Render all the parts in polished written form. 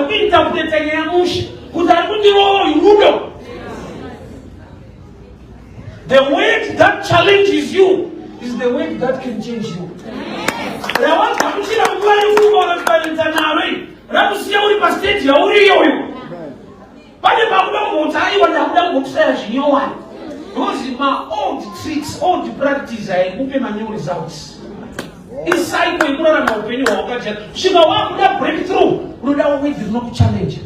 kuinterpreta nyaya mushe kuti ari kundirova uyu rudo. The word that challenges you is the word that can change you. Rawagamuchira nguva refu ukaona naro iri rakusiya uri pastage yauri iyoyo. Pane pakuda kumboti aiwa ndakuda kumbokusaya zvinyowani. Because ma old tricks, old practice haikupe ma new results. Icycle yekurarama upenyu hwawakajaya. Kusvika wakuda breakthrough, unoda word rinokuchallenge.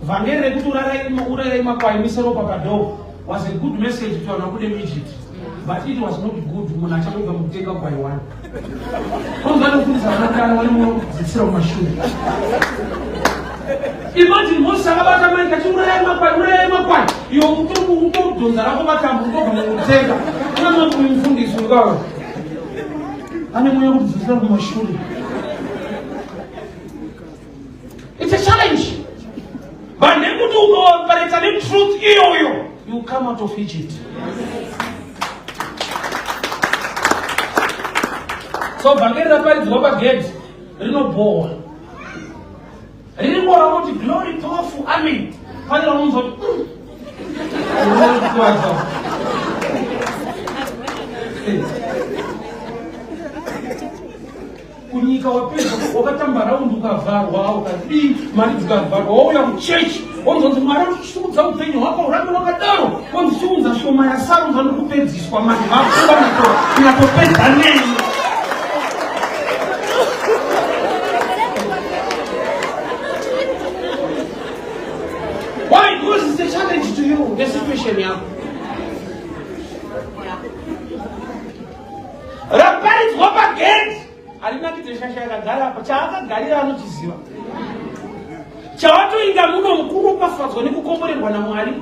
Vhangeri rekuti urarai makwai mise ropa padoor was a good message to vanhu vabude muEgypt. But it was not good munhu achangobva mukutenga gwai one. Kwanza anofundisa vana kana vane mwoyo kudzidzisira kumashure. Imagine Moses akabata maiki achiuraya makwai, uraya makwai. Iwe utodhonza rako matambo utobva mukutenga. Una mambo mufundisi ukawa. Ane mwoyo kudzidzisira kumashure. It's a challenge. But nekuti ukaoperata netruth iyoyo, you come out of Egypt. So vhangeri raparidzwa pagedhi rinobhowa. Ririko raunoti glory powerful amen. Pane raunonzwa kuti Kunyika wapedza wakatamba raundi ukavharwa ukadii mari dzikavharwa wauya kuchechi wonzonzi mwari anochisimudza upenyu hwako urambe wakadaro wonzi chiunza shoma yasarudza ndokupedziswa manje vakuba kunyatopedza neni. Why? Because it's a challenge to you, the situation yako. Raparidzwa pagedhi harinakidze shasha yakagara apa chaakagarira anochiziva chawatoinga muno mukuropafadzwa nekukomborerwa namwari.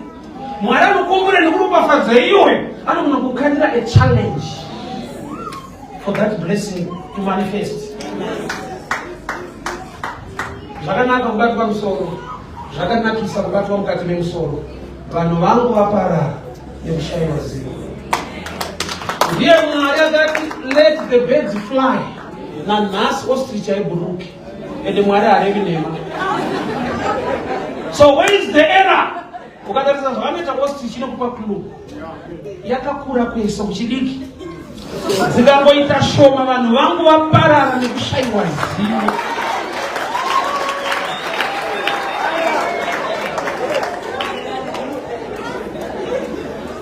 Mwari anokomborera nekuropafadza iyoyo anogona kukandira a challenge for that blessing to manifest. Zvakanaka kubatwa musoro, zvakanakisa kubatwa mukati memusoro. Vanhu vangu vaparara nekushaiwa zivo. Ndiye Mwari akati let the birds fly, nanhasi ostrich haibhuruki, ende Mwari harevi nhema. So where is the error? Ukatarisa zvavanoita ostrich inokupa clue, yakakura kuisa kuchidiki, dzikangoita shoma vanhu vangu vaparara nekushaiwa zivo.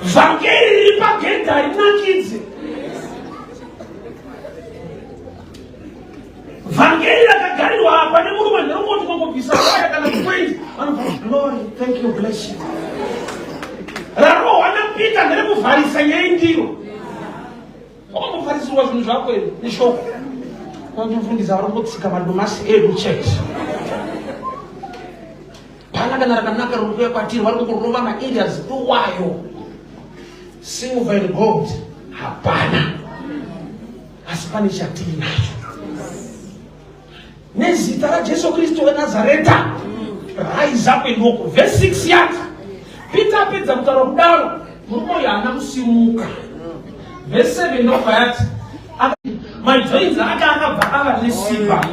Vhangeri riri pagedhi harinakidzi. Vhangeri rakagarirwa apa nemurume nderongoti kongobvisa waya kana kukwenzi vanobva glory thank you bless you. Rarohwa naPeter nderekuvharisa nyaya indiro. Wakambovharisirwa zvinhu zvako here neshoko? Vanofundisa vari kungotsika madomasi edu chete. Pana kana rakanaka riri kuuya kwatiri vari kungorova maareas iwayo. Silver and gold hapana, asi pane chatiinacho nezita raJesu Kristu weNazareta, rise up and walk. Verse 6 yati Peter apedza kutaura kudaro, murume uyu haana kusimuka. Verse 7 ndobva yati majoins ake akabva ava nesimba.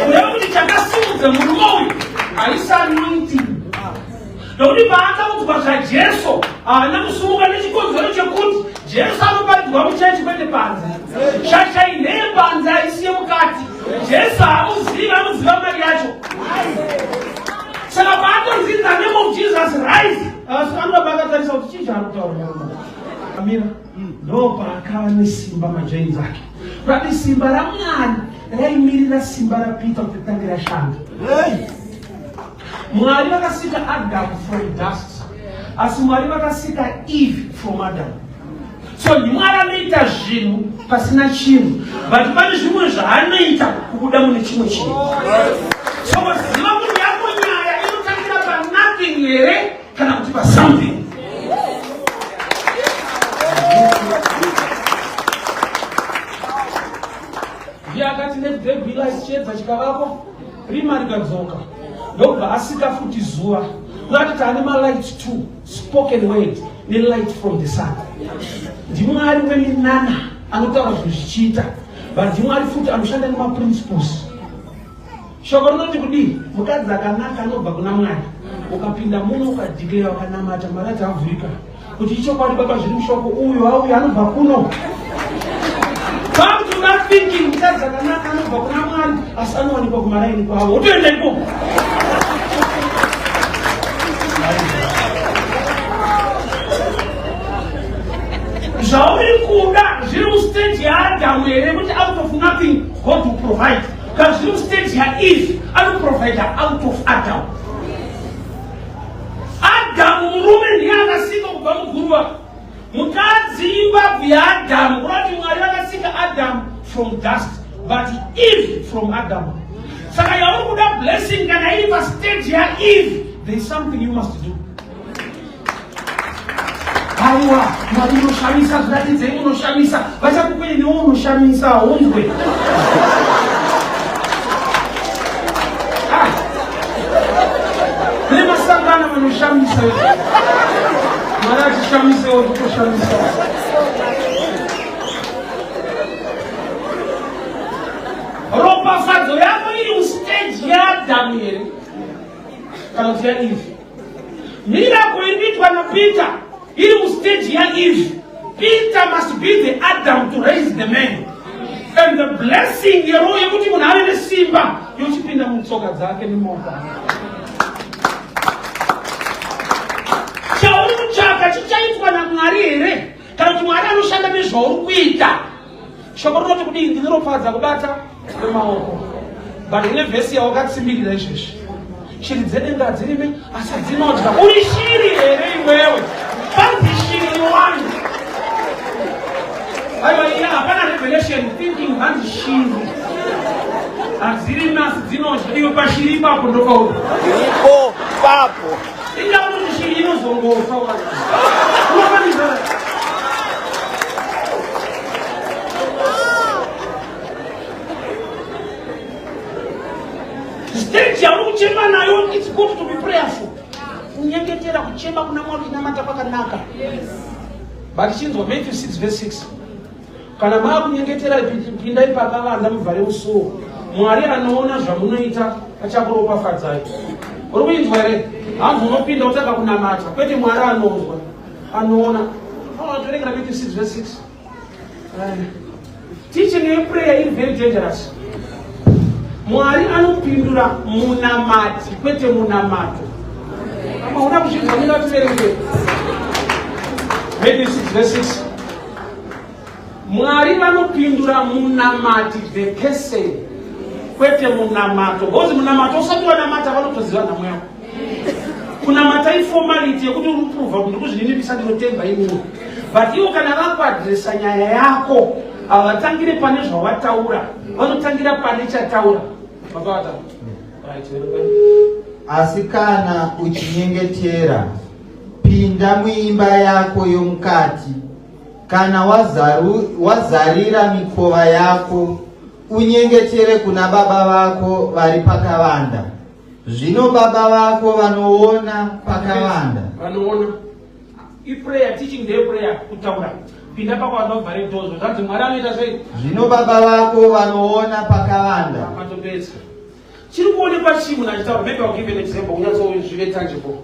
Kureva kuti chakasimudza murume uyu haisi anointing, nokuti paakaudzwa zvaJesu haana kusimuka nechikonzero chekuti Jesu anoparidzwa muchechi kwete panze. Shasha iyi panze haisi yemukati. Jesu haamuzivi, anoziva mari yacho. Saka paatonzi in the name of Jesus rise, asi anoramba akatarisa kuti chii chaari kutaura murume. Amira ndo paakava nesimba majoins ake. Rati simba raMwari raimirira simba raPeter kuti ritange rashanda. Mwari vakasika Adam from dust, asi Mwari vakasika Eve from Adam. So ndiMwari anoita zvinhu pasina chinhu, but pane zvimwe zvaanoita kubuda mune chimwe chinhu. So ziva kuti yako nyaya inotangira panothing here kana kuti pasomething. Ndiye akati let there be light, chiedza chikavapo, rima rikadzoka, ndokubva asika futi zuva. Kurati taane malight two, spoken word nelight from the sun. NdiMwari weminana anotaura zvinhu zvichiita, but ndiMwari futi anoshanda nemaprinciples. Shoko rinoti kudii? Mukadzi akanaka anobva kuna Mwari. Ukapinda muno ukadeclare ukanamata marati avhurika. Kuti ichokwadi baba zviri mushoko uyu auyu anobva kuno. Back to that thinking mukadzi akanaka anobva kuna Mwari asi anowanikwa kumaraini kwavo. Utoenda ikoko. Zvauri kuda zviri mustage yaAdhamu here kuti out of nothing God will provide. Kana zviri mustage yaEve anoprovida out of Adam. Adamu murume ndiye akasika kubva muguruva. Mukadzi imbabvu yaAdamu. Kureva kuti Mwari vakasika Adamu from dust but Eve from Adam. Saka yauri kuda blessing kana iri pastage yaEve there is something you must do. Aiwa, Mwari unoshamisa, zviratidzei munoshamisa. Vachakukwenya newe unoshamisa, haunzwe. Ah. Kune masangano vanoshamisa. Mwari achishamisewo kutoshamisa. Ropafadzo yako iri mustage yaAdhamu here? Kana kuti yaEve? Miracle iri kuitwa naPeter iri mustage yaEve. Peter must be the Adam to raise the man. And the blessing yeroho yekuti munhu ave nesimba yochipinda mutsoka dzake nemaoko ake. Chauri kutsvaka chichaitwa naMwari here? Kana kuti Mwari anoshanda nezvauri kuita? Shoko rinoti kudii? Ndinoropfadza kubata kwemaoko. But une vhesi yawakatsimbirira izvezvi. Shiri dzedenga hadzirime asi dzinodya. Uri shiri here iwewe? Panzi shiri wani. Aiwa iya hapana revelation thinking hanzi shiri. Hadzirime asi dzinodya. Iwe pashiri ipapo ndopauri. Ipo papo. Inga kuti shiri inozongofa wani. Unofanira Stage yauri kuchema nayo it's good to be prayerful. Kunyengetera kuchema kuna Mwari kunamata kwakanaka. But chinzwa Matthew 6 verse 6. Kana maakunyengetera pindai pakavanda muvhare musuwo. Mwari anoona zvamunoita achakuropafadzai. Uri kuinzwa here? Hanzi unopinda utanga kunamata kwete Mwari anonzwa. Anoona. Torekera Matthew 6 verse 6. Teaching yeprayer iri very dangerous. Mwari anopindura munamati kwete munamato. Kama una kuzvinzwa mina tiverenge. Matthew 6 verse 6. Mwari vanopindura munamati the person kwete munamato. Because munamato usati wanamata vanotoziva nhamo yako. Kunamata iformality yekuti uri kuprova kuti ndikuzvininipisa ndinotemba imimi. But iwo kana vakuadresa nyaya yako havatangire pane zvawataura, vanotangira pane chataura. Mabata. Right, Asi kana uchinyengetera, pinda muimba yako yomukati, kana wazarira mikova yako, unyengetere kuna Baba vako vari pakavanda. Zvino Baba vako vanoona pakavanda. Vanoona. Iprayer, teaching their prayer, kutaura. Pinda pakavanda uvhare dozo. Zvanzi Mwari anoita sei? Zvino Baba vako vanoona pakavanda. Matopedza. Chiri kuonekwa chii munhu achitaura? Maybe I'll give an example, unyatsozvive tangible.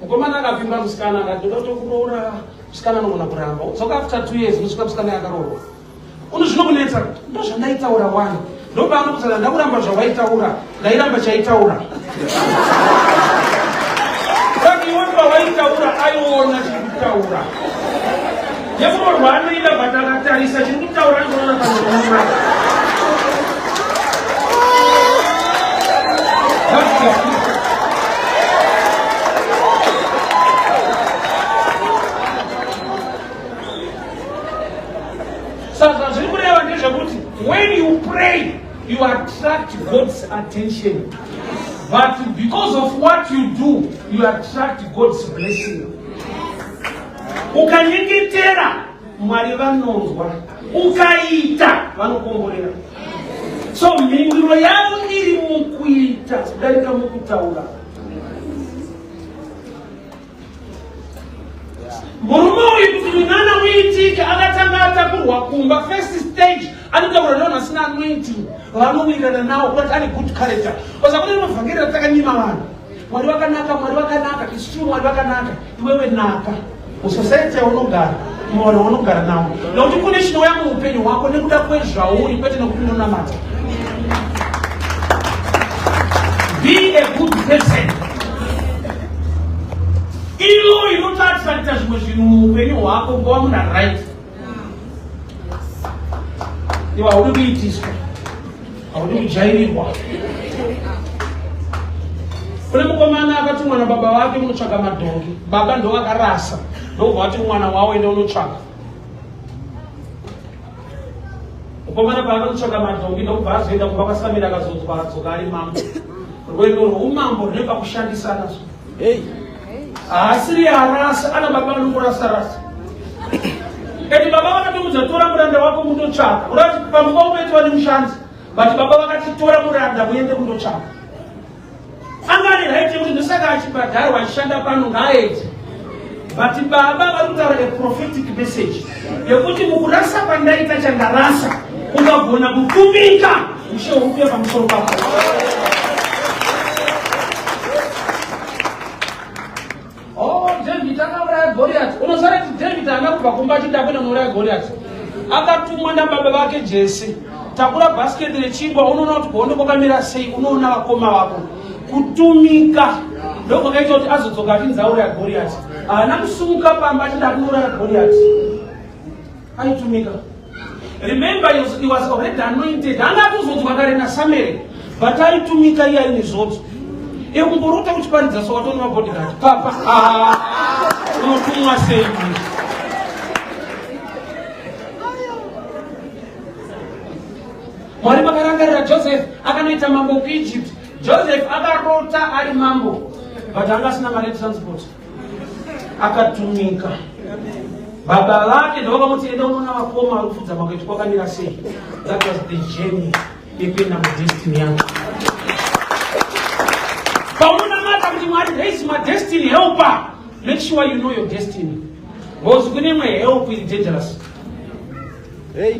Mukomana akapfimba musikana akati ndoda kutokuroora, musikana anogona kuramba. Udzoka after 2 years unosvika musikana akaroorwa. Uno zvinokunetsa ndozvandaitaura wani. Ndopaanokutsana ndakuramba zvawaitaura, ndairamba chaitaura. Saka iwe pawaitaura aiona chiri kutaura. Yekuroorwa anoida but akatarisa chiri kutaura anoona panoona. That's the Saka zvazviri kureva ndezvekuti when you pray you attract God's attention but because of what you do you attract God's blessing. Ukanyengetera Mwari vanonzwa, ukaita vanokomborera. So mhinduro yavo iri mukuita kudarika mukutaura. Murume uyu kuti munana uitike akatanga atakurwa kumba first stage anotaura nevanhu vasina anointing. Vanowirirana nawo kuti ane good character. Oza kune mavhangeri atakanyima vanhu. Mwari vakanaka, Mwari vakanaka, it's true Mwari vakanaka. Iwewe naka. Musociety yaunogara, muvanhu vaunogara navo. Nokuti kune chinouya muupenyu hwako nekuda kwezvauri kwete nekuti unonamata. Be a good person. Ilo inotoattracta zvimwe zvinhu muupenyu hwako kuva munhu ari right. Iwe haudi kuitiswa, haudi kujairirwa. Kune mukomana akatumwa nababa vake kunotsvaga madhongi. Baba ndo vakarasa, ndobva vati mwana wavo ende unotsvaga. Mukomana paakanotsvaga madhongi ndokubva azoenda kumba kwaSamira akazodzwa adzoka ari mambo. Rwendo rweumambo rune pakushandisana so. Hey. Haasiri arasa, ana baba vanongorasa rasa. Ende baba vakatomudza tora muranda wako mundotsvaka. Urati pamuka unoitwa nemushanzi. But baba vakati tora muranda muende kundotsvaka. Anga ane right yekuti ndosaka achibhadharwa achishanda pano ngaaedze. But baba vari kutaura a prophetic message yekuti mukurasa kwandaita chandarasa ungagona kutumika ushe hukuya pamusoro pako. Oh, David akauraya Goliath. Unoziva kuti David haana kubva kumba achida kuenda kunouraya Goliath. Akatumwa nababa vake Jese. Takura bhasiketi rechingwa unoona kuti kuhondo kwakamira sei, unoona vakoma vako. Kutumika ndokwakaita kuti azodzoka achinzi auraya Goliath. Haana kusumuka pamba achida kunouraya Goliath. Aitumika. Remember he was already anointed. Haana kuzodzwa kare naSamuel. But aitumika iye aine zodzo. Ekumborota uchiparidza so watoni mabodyguard. Papa. Ah, unotumwa sei manje? Mwari vakarangarira Joseph akanoita mambo kuEgypt. Joseph akarota ari mambo but anga asina mari yetransport. Akatumika. Baba vake ndovakamuti enda unoona vakoma vari kufudza makweti kwakamira sei. That was the journey yekuenda mudestiny yake. Paunonamata kuti Mwari raise my destiny helper, make sure you know your destiny. Because kune imwe help is dangerous. Hey.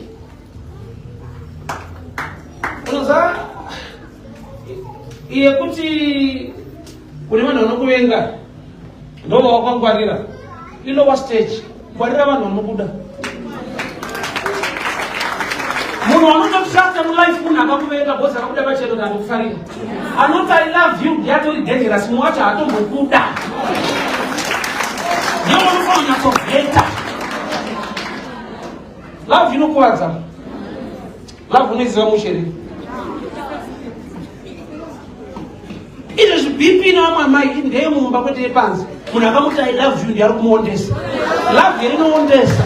Unoziva iye kuti kune vanhu vanokuvenga ndova wakangwarira ilower stage ngwarira vanhu vanokuda munhu anototrasta mulife munhu akakuvenga bcause akakuda pacheno kuti andikufarira anoti i love you ndiatori dangerous mumwe wacho haatombokuda ndiye unofanira kunyatsovheta Love inokuvadza. Love unoiziva mushe here? Izvezvi BP nevamwe amai ndeye mumba kwete yepanze. Munhu akamuti I love you ndiye ari kumuondesa. Love here inoondesa.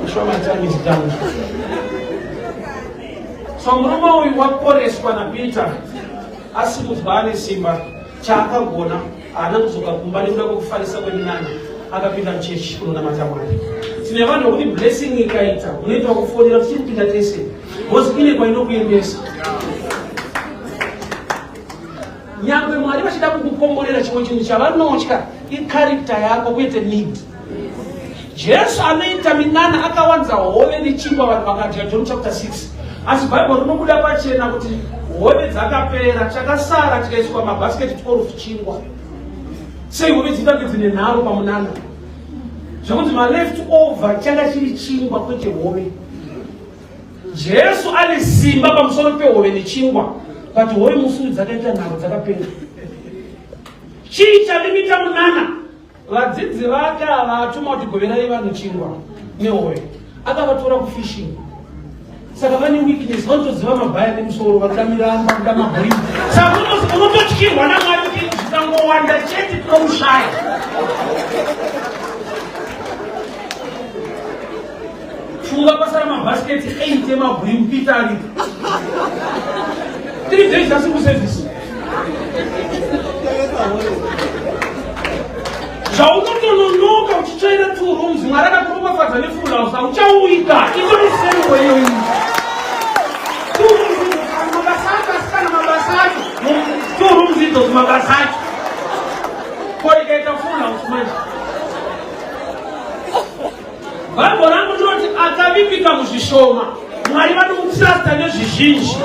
Sure my time is done. So murume uyu waporeswa naPeter asimudzwa ane simba. Chaakagona haana kudzoka kumba nekuda kwekufarisa kweminana akapinda muchechi kunonamata Mwari. Tine vanhu vekuti blessing ikaita unoita kufonera tichiri kupinda tese because ine kwainokuendesa. Nyangwe Mwari vachida kukukomborera chimwe chinhu chavanotya icharacter yako kwete need. Jesu anoita minana akawanza hove nechingwa vanhu vakadya John chapter 6. Asi Bible rinobuda pachena kuti hove dzakapera chakasara chikaiswa mabhasiketi 12 chingwa. Sei hove dzitange dzine nharo pamunana? Zvekunzi maleft over changa chiri chingwa kwete hove. Jesu ane simba pamusoro pehove nechingwa but hove musi dzakaita nharo dzakapera. Chii chalimita munana? Vadzidzi vake ava atuma kuti goverai vanhu chingwa nehove, akavatora kufishing. Saka vane weakness, vanotoziva mabhaya nemusoro, vanoda miramba, vanoda mabhurimi. Saka unototyirwa naMwari kuti zvikangowanda chete tinomushaya. Funga pasara mabhasiketi 8 emabhurimi, Peter aripo. 3 days asiri kuservice. Zvaunotononoka uchitsvaira 2 rooms, Mwari akakuropafadza nefull house, hauchauika. Itori sengo iyoyi. 2 rooms idzodzo, mabasa acho asikana mabasa acho. 2 rooms idzodzo mabasa acho. Ko ikaita full house manje. Bhaibheri rangu rinoti akavimbika muzvishoma, Mwari vanomutrasta nezvizhinji.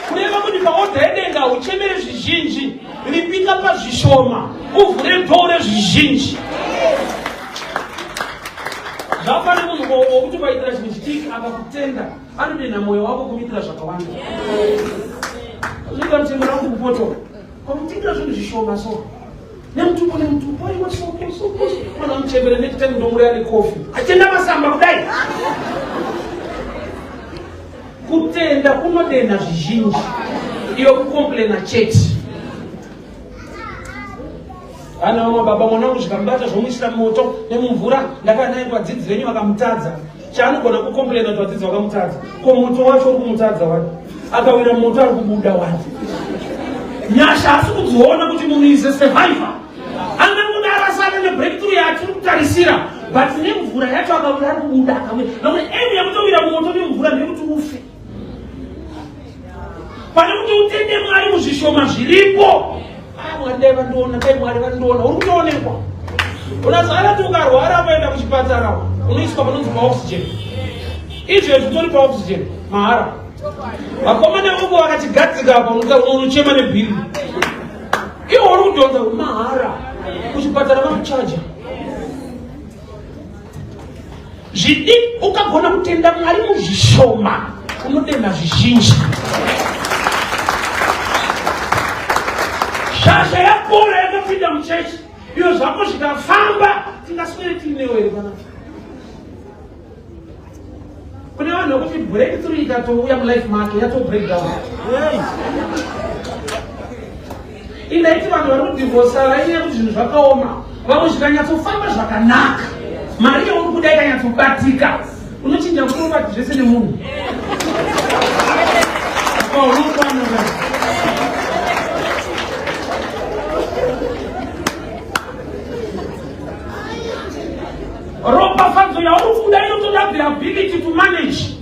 Kureva kuti paodha yedenga uchemere zvizhinji, vimbika pazvishoma, uvhure dhoo rezvizhinji. Zvafane munhu wokuti ukaitira chinhu chidiki akakutenda anodenha mwoyo wako kumuitira zvakawanda. Zvinoita mutemo wangu kupotoka. Kwakutitira zvinhu zvishoma so. Nemutupo nemutupo aiwa soko soko mwana muchembere next time ndomureya nekofi. Achenda masamba kudai. Kutenda kunodenha zvizhinji. Iyo kukomplena chete. Ana mama baba mwana wangu zvikamubata zvomuisira moto nemumvura ndakanaye vadzidzi venyu vakamutadza. Chaanogona kukomplena kuti vadzidzi vakamutadza. Ko moto wacho uri kumutadza wani? Akawira moto ari kubuda wani? Nyasha asi kudziona kuti munhu is a survivor. Angangoda arasana nebreakthrough yaatiri kutarisira but nemvura yacho akawira ari kubuda akawira. Nokuti aim yekutowira mumoto nemvura ndeyekuti ufe. Pane kuti utende Mwari muzvishoma zviripo. Ah, Mwari dai vandiona, dai Mwari vandiona. Uri kutoonekwa. Unazara kuti ukarwara ukaenda kuchipatara unoiswa panonzi paoxygen. Izvezvi utori paoxygen mahara. Vakomana voko vakatigadzika apa unochema nebhiri. Iwo uri kudhonza mahara. Kuchipatara vakuchaja. Zvidi ukagona kutenda Mwari muzvishoma unodenha zvizhinji. Shasha yapora yakapinda muchechi iyo zvako zvikafamba tingaswere tiinewo here panapa? Kune vanhu vekuti breakthrough ikatouya mulife make yato breakdown. Indaiti vanhu vari kudivhosa vainyaya kuti zvinhu zvakaoma, vamwe zvikanyatsofamba zvakanaka, mari yauri kuda ikanyatsobatika, unochinja property zvese nemunhu. Unokwana. Ropafadzo yauri kuda inotoda the ability to manage.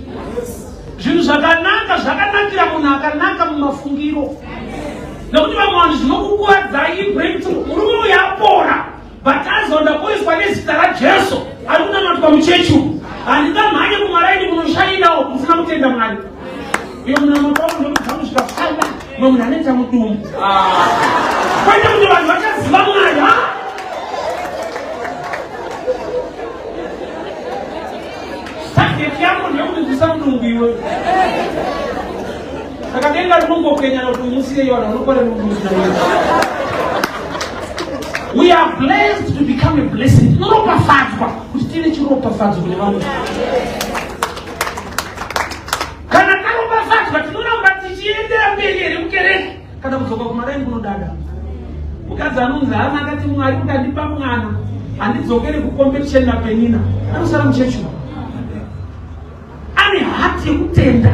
Zvinhu zvakanaka zvakanakira munhu akanaka mumafungiro. Nekuti vamwe vanhu zvinokukuvadzai breakthrough. Murume uyu apora but azonda kuiswa nezita raJesu ari kunamatwa muchechi umu. Handingamhanye kumaraini kunoshainawo kusina kutenda Mwari. Iyo munamato wangu ndekuti zvangu zvikafamba mumwe munhu anoita mudumbu. Kwete kuti vanhu vachaziva Mwari. Ha? Target yako ndeyekuti ndisamudumbu iwe. Saka denga rinongopenya nokuti musiye vanhu vanokora mudumbu. We are blessed to become a blessing. Tinoropafadzwa kuti tive chiropafadzo kune vamwe. Kana taropafadzwa tinoramba tichiendera mberi here mukereke kana kudzoka kumaraini kunodada. Mukadzi anonzi Hana akati Mwari ukandipa mwana handidzokere kucompetition naPenina. Anosara muchechi umu. Ane hati yekutenda.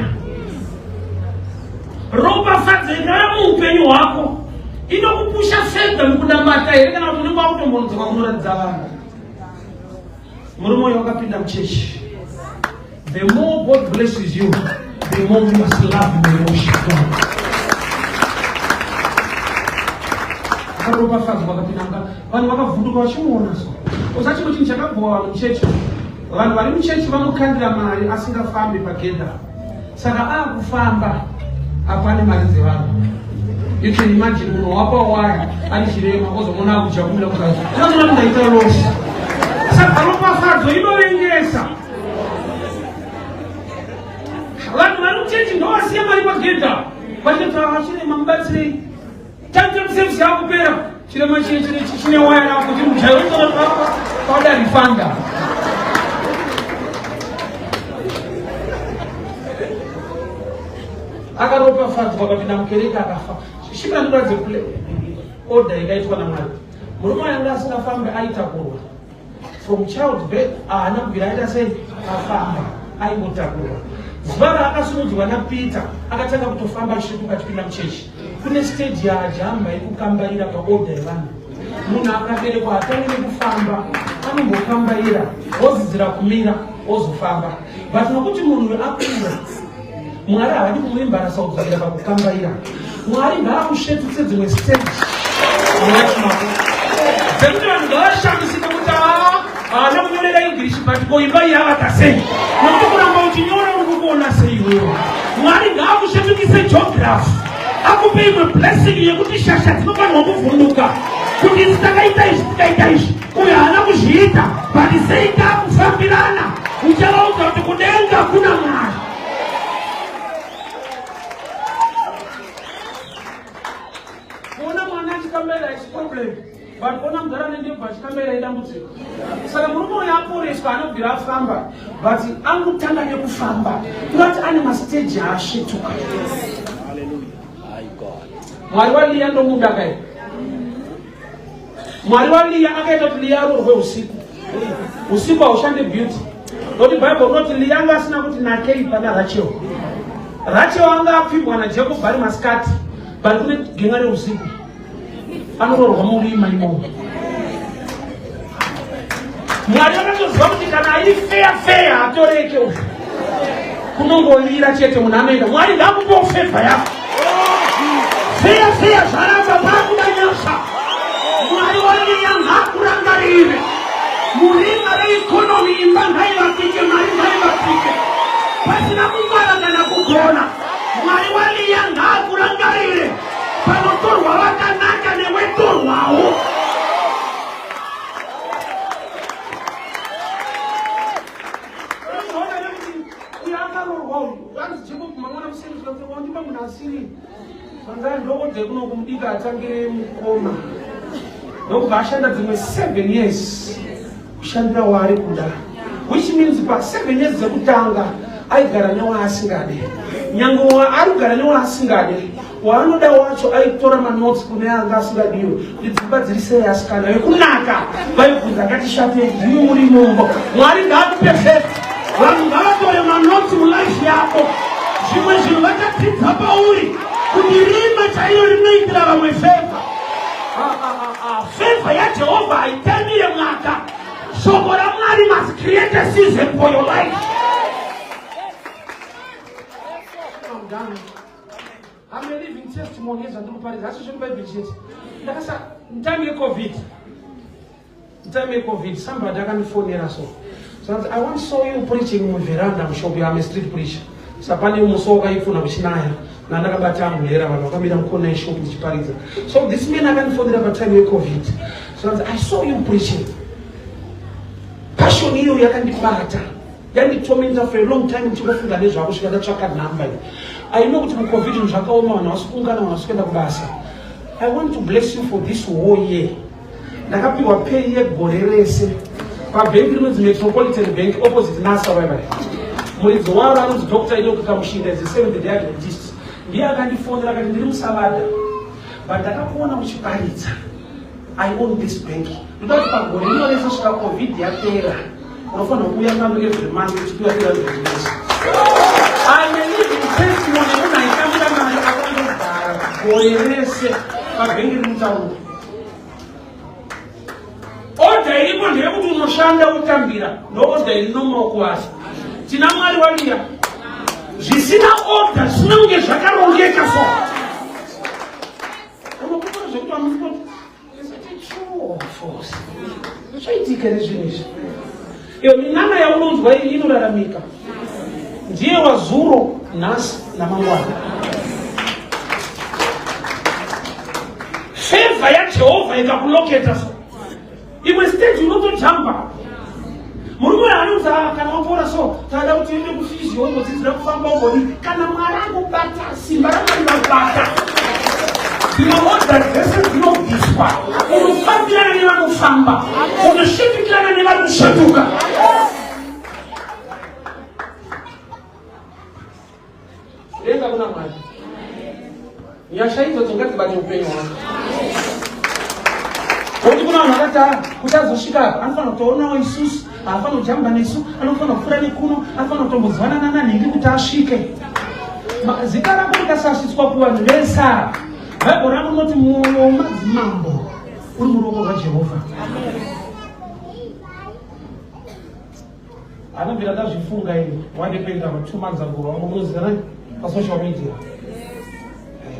Ropafadzo ikava muupenyu hwako inokupusha fedha mukunamata here kana kuti unenge wakutombonodzoka kunoratidza vanhu. Murume uyo wakapinda muchechi. The more God blesses you, the more you must love and worship God. Akaropafadzwa akapinda vanhu vakavhunduka vachimuona so. Usa chimwe chinhu chakabhowa vanhu muchechi. Vanhu vari muchechi vanokandira mari asingafambi pagedha. Saka akufamba apo ane mari dzevanhu. You can imagine munhu wapa waya ari chirema ozomuona akujakula kudai. Unozoona kuti ndaita loss. Saka ropafadzo inovengesa. Vanhu vari muchechi ndovasiya mari pagedha. Vachitotaura vachirema mubatsirei. Time service yakupera. Chirema chine chine chine waya rako chiri kujaira unoona papa pada rifanda. Akaropafadzwa akapinda mukereke akafa. Shimira ndikuratidze kule order ikaitwa naMwari. Murume anga asingafambi aitakurwa. From child birth haana kubvira aita sei afamba aingotakurwa. Zuva raakasimudzwa naPeter akatanga kutofamba achisvetuka achipinda muchechi. Kune stage yaajamba yekukambaira paorder yevanhu. Munhu akaberekwa hatangi nekufamba, anombokambaira odzidzira kumira ozofamba. But nokuti munhu uyu akura, Mwari havadi kumuembarasa kudzokera pakukambaira. Mwari ngaakusvetutse dzimwe stage mulife mako dzekuti vanhu ngavashamisike kuti aa Haana kunyorera English but ko imba iyi avaka sei? Nokuti kuramba uchinyora uri kukuona sei iwewe? Mwari ngaakushandukise geography akupe imwe blessing yekuti shasha dzinofanirwa kuvhunduka kuti isu takaita izvi tikaita izvi uyo haana kuzviita but sei takufambirana uchavaudza kuti kudenga kuna Mwari. Kuona mwana achikambaira haisi problem but kuona mudhara nendebvu achikambaira idambudziko. Saka murume uyo aporeswa anobvira afamba but angotanga nekufamba kurati ane masteji aasvetuka. Mwari waLiya ndomuda kai. Mwari waLiya akaita kuti Liya aroorwe usiku. Usiku haushande beauty. Nokuti Bible rinoti Liya anga asina kuti nakei pana Rachel. Rachel anga apfimbwa naJacob ari masikati but kune genga reusiku anoroorwa murima imomo. Mwari akatoziva kuti kana airi feya feya hatoreke uyu. Kunongovira chete munhu anoenda. Mwari ngakupewo fevha yako. Feya feya zvaramba pakuda nyasha. Mwari waliya ngakurangarire. Murima reikonomi imba ngaivakike, mari ngaivakike. Pasina kungwara kana kugona. Mwari waliya ngaakurangarire. Panotorwa vakanaka newe torwawo. Uyo akaroorwa uyu anzi Jacob mangwana kuseni zvikanzi wandipa munhu asiri zvanzi ndokodze kuno kumudika atangire mukoma ndokubva ashanda dzimwe 7 years kushandira waari kuda which means pa 7 years dzekutanga aigara newaasingade nyange waari kugara newaasingade waanoda wacho aitora manotes kune anga asingadiwe kuti dzimba dziri sei asikana vekunaka vaibvunza ngatishatei ndimi muri mumbo Mwari ngaakupe faith vanhu ngavatore manotes mulife yako zvimwe zvinhu vachadzidza pauri kuti rima chairo rinoitira vamwe favour. Favour yaJehovha haitamire mwaka. Shoko raMwari must create a season for your life. I'm done. I'm a living testimony yezvandiri kuparidza asi zviri muBhaibheri chete. Ndakasa time yeCovid. Time yeCovid somebody akandifonera so. So I once saw you preaching muveranda mushop. I'm a street preacher. Sapane musi wakaifuna kuchinaya nandakabata ambuhera vanhu vakamira mukona yeshop ndichiparidza. So this man akandifonera patime yeCovid. So I saw you preaching. Passion iyo yakandibata. Yanditormenta for a long time ndichingofunga nezvako kusvika ndatsvaka nhamba iyi. I know kuti muCovid zvinhu zvakaoma vanhu havasi kuungana vanhu havasi kuenda kubasa. I want to bless you for this whole year. Ndakapiwa pay yegore rese pabhenki rinonzi Metropolitan Bank opposite NASA vaiva. Muridzi waro anonzi Dr. Enoch Kamushinda is a Seventh Day Adventist. Ndiye akandifonera akati ndiri muSavada but ndakakuona uchiparidza. I own this bank. Ndoda kuti pagore rino rese svika COVID yapera unofanira kuuya pano every month uchipiwa 300 years. I'm a living testimony munhu aitambira mari akandogara gore rese pabhengi riri mutauro. Order iripo ndeyekuti unoshanda wotambira, ndo order iri normal kuvanhu. Tina Mwari waliya zvisina order zvisina kunge zvakarongeka so unopupura zvekuti vamusikoti is it true or false zvoitika here zvinhu izvi iyo minana yaunonzwa iyi inoraramika ndiye wazuro nhasi namangwana fevha yaJehovha ikakuloketa so imwe stage unotojamba murume uyo anonzi ah, kana wapora so tada kuti uende kuphysio umbodzidzira kufamba umbodii kana Mwari angobata simba raMwari rabata dzimwe order dzese dzinobviswa unofambirana nevanofamba unosvetukirana nevari kusvetuka. Denga kuna Mwari. Nyasha idzodzo ngadzibate upenyu hwako. Nokuti kuna vanhu vakati ah, kuti azosvika apa anofanira kutoonawo isusu, haafanira kujamba nesu, anofanira kupfuura nekuno, anofanira kutombozivana nananhingi kuti asvike. Zita rako rikasasvitswa kuvanhu vese ava, Bhaibheri rangu rinoti mwoyo wemadzimambo uri muruoko rwaJehovha. Anobvira ndazvifunga ini wandipenda 2 months ago vamwe munoziva nani pasocial media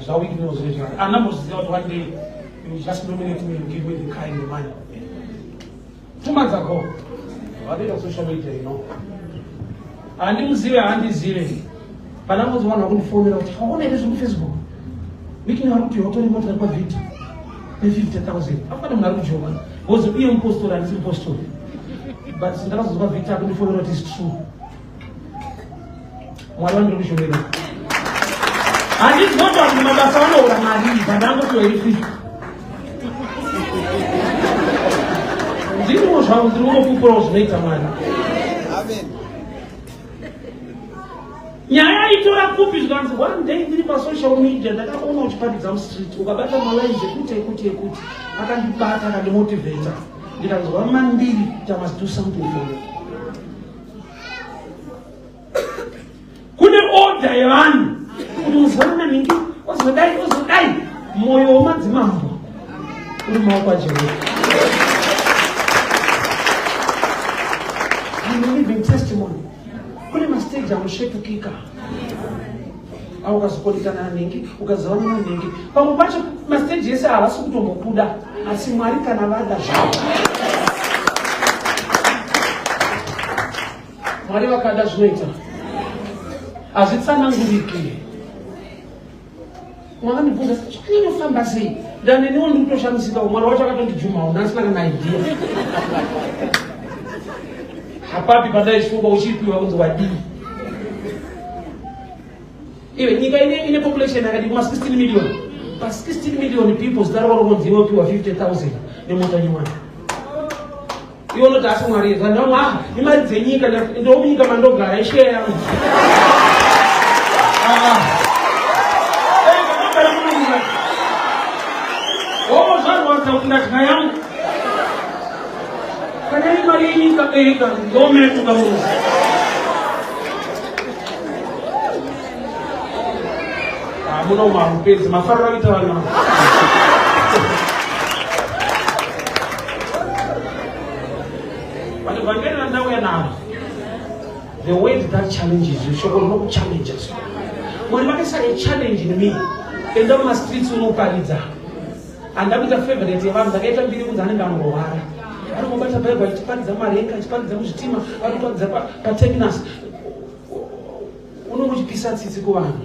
zvawiki ndinozviita andamboziva kuti one day you just nominate me, you give me the kind of money 2 months ago. Vanoita social media, you know. Handimuzive, handizive. Pana kunzi vanhu vakundifonera kuti waona here zviri kuFacebook? Wiki vari kuti watore motikari kwaVictor ne50,000. Afana munhu ari kujoka. Because iye mupostori, handisi mupostori. But ndakazonzwa Victor akundifonera kuti it's true. Mwari vandiri kushumira. Handisi kuti vanhu mabasa vanohora mari, but angotiwa iri free. Ndiriwo zvangu, ndiri kungopupurawo zvinoita Mwari. Amen. Nyaya itora kupi? Zvikanzi one day ndiri pasocial media, ndakaona uchiparidza mustreet, ukabata malines ekuti ekuti ekuti, akandibata, akandimotivata, ndikanzwa mandiri kuti I must do something for you. Kune order yevanhu kuti uzivana naningi, ozodai, ozodai. Mwoyo wemadzimambo uri maoko aJehovha. I'm a living testimony. Kune mastage anosvetukika au ukazokonekana naningi, ukazivana naningi, pamwe pacho mastage ese havasi kutombokuda, asi Mwari kana vada zvavo, Mwari vakada zvinoita, hazvitsananguriki. Mwakandibvunza zvakanyanyofamba sei, ndaneniwo ndiri kutoshamisika. Mwari wacho akatondijumhawo, ndasina kana idea. Hapapi pandaifunga uchipiwa kunzi wadii. Iwe, nyika ine population yakadi kuma 16 million, pa 16 million people zita rako rokunzi iwe piwa 50,000 nemota nyowani, iwe unoti asi Mwari zvandamwa, ah, imari dzenyika, ndomunyika mandogara, isheya yangu. Ah, ah. Eh, ndogara munyika. Oh, zvarwadza kuti ndadya yangu. Kana iri mari yenyika, ega ndometuka muzi. Hamuna umamupedzi mafariro akuita vanhu ava. But vhangeri randauya naro, the word that challenges you, shoko rinokuchallenges. Mwari vakaisa a challenge in me: enda mumastreets unoparidza. Handida kuita favorite yevanhu. Ndakaita mbiri kunzi anenge anorwara, anongobata Bhaibheri achiparidza marenga, achiparidza muzvitima, anoparidza paterminus. Unonge uchipisa tsitsi kuvanhu.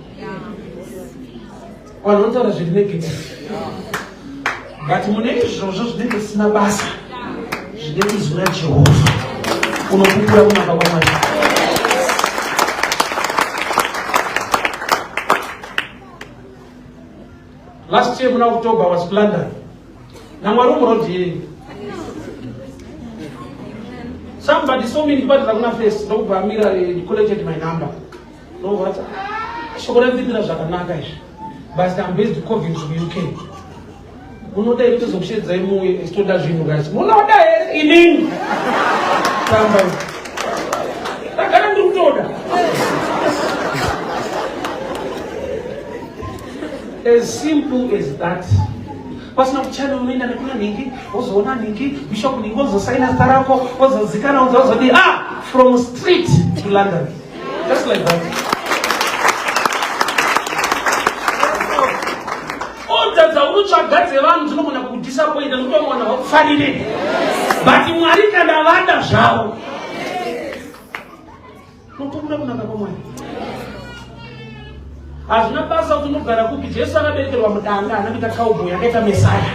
Vanhu vanotaura zviri negative, but mune izvozvo zvinenge zvisina basa, zvine izwi raJehovha, unopupura kunaka kwaMwari. Last year muna October was plundered naMwari umuroad yei. Somebody saw me ndichibatidza kuna Face, ndokubva amira, he collected my number, ndokubva ati, "Ah, shoko randipindira zvakanaka izvi, but I'm based Coventry, UK. Munoda here tozokushedzai muuye? Toda zvinhu guys, munoda here?" Inini tamba ndagara ndiri kutoda. As simple as that, pasina kuchana unoenda nekuna nhingi, wozoona nhingi, bishop nhingi, wozosaina zita rako, wozozikana, wozozodii. Ah, from street to London, just like that. Order dzaunotsvaga dzevanhu dzinogona kukudisappointa nekuti vamwe vanhu havakufarire, but Mwari kana vada zvavo, unopupura kunaka kwaMwari. Hazvina basa kuti unogara kupi. Jesu akaberekerwa mudanga, haana kuita cowboy, akaita Mesaya.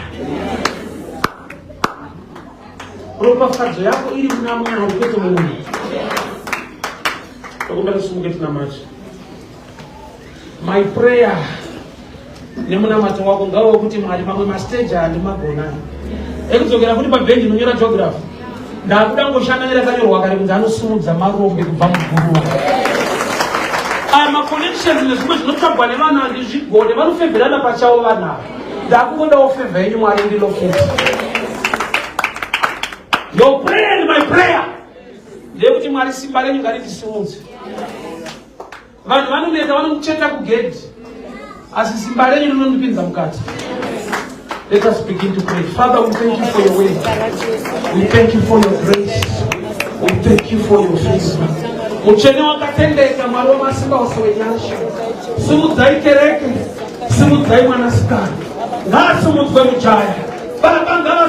Ropafadzo yako iri muna Mwari, kwete mumunhu. Tokumbira tisumuke tinamate. My prayer nemunamato wako ngauwe kuti Mwari, mamwe mastage handimagona ekudzokera futi pabhendi inonyora geography. Ndakuda ngoshanda nerakanyorwa kare kunzi anosimudza marombe kubva muguruva. Aya maconnections nezvimwe zvinotsvagwa nevanhu handizvigone, vanofevherana pachavo vanhu ava. Ndakungodawo favour yenyu Mwari, ndilocate. Your prayer and my prayer ndeyekuti Mwari, simba renyu ngarizisimudze. Vanhu vanoneta, vanomucheta kugedhi, asi simba renyu rinondipinza mukati. Let us begin to pray. Father, we thank you for your way. We thank you for your grace. We thank you for your favor. Mutsvene wakatendeka, Mwari wamasimba ose wenyasha, simudzai kereke, simudzai mwanasikana, ngaasimudzwe mujaya. Baba.